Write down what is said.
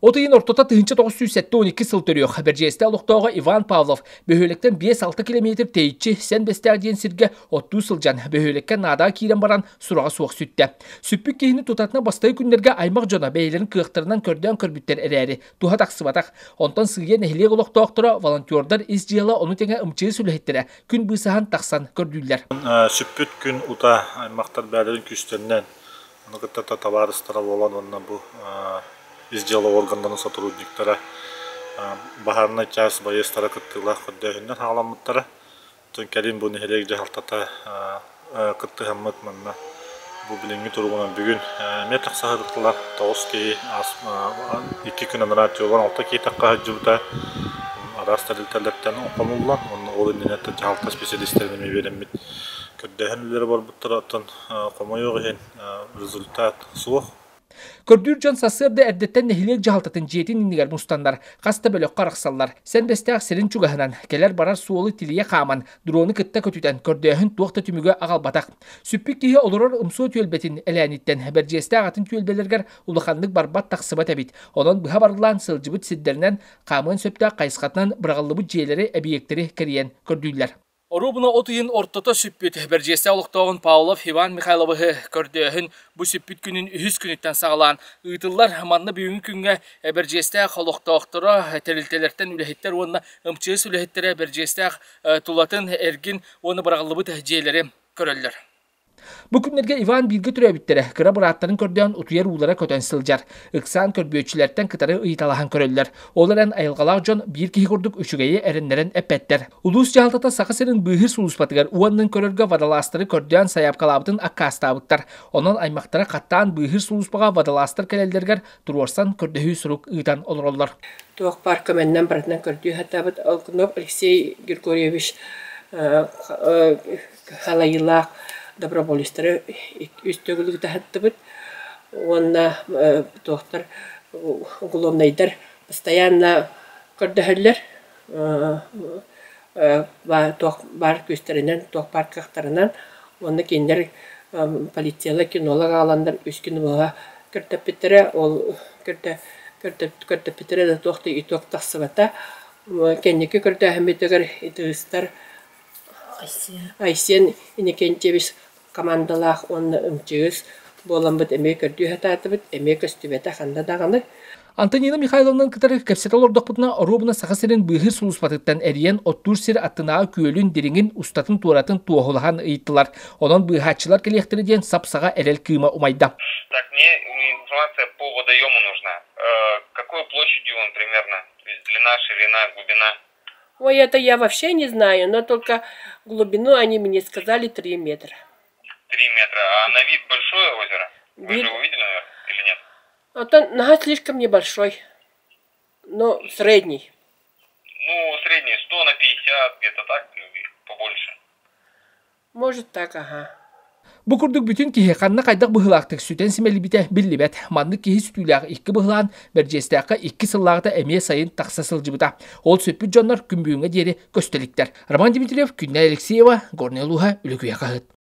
От ыйын ортото 1972 сыл төрүөх Бэрдьиэстэ олохтооҕо Иван Павлов бөһүөлэктэн 5-6 километр тэйиччи Сэн Бэстээх диэн сиргэ оттуу сылдьан бөһүөлэккэ наадаа киирэн баран сураҕа суох сүттэ. Сүппүт киһини тутатына бастакы күннэргэ аймах дьоно бэйэлэрин кыахтарынан көрдөөн көрбүттэр эрээри туһа тахсыбатах. Онтон сыыйа нэһилиэк олохтоохторо, волонтердар ис дьыала ону тэҥэ МЧС үлэһиттэрэ күн быысаһан тахсан көрдүүллэр. Сүппүт күн ута аймахтар бэйэлэрин күүстэринэн Ону кытта табаарыстара буолан уонна бу ис дьыала органнарын сотрудниктара баһаарынай чаас байыастара кыттыылаах көрдөөһүннэр хаҕаламмыттара. Оттон кэлин бу нэһилиэк дьаһалтата кыттыһаммыт манна бу билиҥҥи туругунан бүгүн эмиэ тахса сырыттылар. 9 киһи 2 күн анараа 46 киһи тахха сылдьыбыта. Араас тэрилтэлэртэн хомуллан уонна ол иннинэ дьаһалта специалистэрин эмиэ үөрэммит көрдөөһүн үлэлэрэ барбыттара. Оттон хомойуох иһин результат суох. Көрдүүр дьон сарсыарда эрдэттэн нэһилиэк дьаһалтатын дьиэтин иннигэр мустаннар, хас да бөлөххө арахсаллар. Сэндэстээх сирин чугаһынан, кэлэр-барар суолу тилийэ хааман, дрону кытта көтүтэн, көрдөөһүн туох да түмүгэ аҕалбатах. Сүппүт киһи олорор Ымсуо түөлбэтин элээниттэн Бэрдьиэстээх атын түөлбэлэригэр улаханнык барбат-тахсыбат эбит. Онон быһа барыллаан сылдьыбыт сирдэринэн хаамыан сөптөөх хайысхатынан быраҕыллыбыт дьиэлэри, эбийиэктэри кэрийэн көрдүүллэр. Оруобуна от ыйын ортото сүппүт Бэрдьиэстээх олохтооҕун Павлов Иван Михайловиһы көрдөөһүн бу сүппүт күнүн үһүс күнүттэн саҕалаан ыытыллар. Манна бүгүҥҥү күҥҥэ Бэрдьиэстээх олохтоохторо, тэрилтэлэртэн үлэһиттэр уонна МЧС үлэһиттэрэ Бэрдьиэстээх тулатын, эргин уонна быраҕыллыбыт дьиэлэри көрөллөр. Бу күннэргэ Иван бииргэ төрөөбүттэрэ, кыра бырааттарын көрдөөн утуйар уулара көтөн сылдьар. Ыксаан көрбүөччүлэртэн кытары ыйыталаһан көрөллөр. Ол эрэн айылҕалаах дьон биир киһи курдук үчүгэйи эрэннэрэн эппэттэр. Улуус дьаһалтата Саха сирин быыһыыр сулууспатыгар уоннун көрөргө водолазтары көрдөөн сайаапкалаабытын аккаастаабыттар. Онон аймахтара хаттаан быыһыыр сулууспаҕа водолазтар кэлэллэригэр туруорсан көрдөһүү сурук ыытан олороллор. Туох баар көмөннөн барытынан көрдүү сатаабыт. Олкунов Алексей Григорьевич Халайыылаах доброволецтары үс төгүл ытаһыттыбыт уонна туохтар уголовнайдар постоянно көрдөһөллөр туох баар күүстэринэн, туох баар кыахтарынан уонна кинилэр полициялар кинолог аҕаланнар үс күн быһа көрдөппүттэрэ ол көрдөппүттэрэ да туох да итог тахсыбата. Кэнники көрдөөһүммүтүгэр итыыстар Айсен Иннокентьевич командалаах уонна ымчыыс буоламмыт эмиэ көрдүү сатаатыбыт, эмиэ көстүбэтэ ханна даҕаны. Антонина Михайловнаны кытары кэпсэтэ олордохпутуна оруобуна Саха сирин быыһыыр сулууспатыттан эрийэн оттуур сир аттынааҕы күөлүн дириҥин устатын-туоратын туоһулаһан ыйыттылар. Онон быыһааччылар кэлиэхтэрэ диэн сап-саҕа эрэл кыыма умайда. Так, мне информация по водоему нужна. Какой площадью он примерно? То есть длина, ширина, глубина? Ой, это я вообще не знаю, но только глубину они мне сказали 3 метра. 3 метра. А на вид большое озеро? Вы же его видели, наверное, или нет? Это нога слишком небольшой, но средний. Ну, средний, 100 на 50, где-то так, или побольше. Может так, ага. Бу курдук бүтүн киһи ханна хайдах быһыылаахтык сүтэн симэлийбитэ биллибэт. Маннык киһи сүтүүлээх икки быһылаан Бэрдьиэстээххэ 2 сыллааҕыта эмиэ сайын тахса сылдьыбыта. Ол сүппүт дьоннор күн бүгүҥҥэ диэри көстө иликтэр. Роман Дмитриев, Күннэй Алексеева, Горнай улууһа, Үлүкүйэ хаһыат.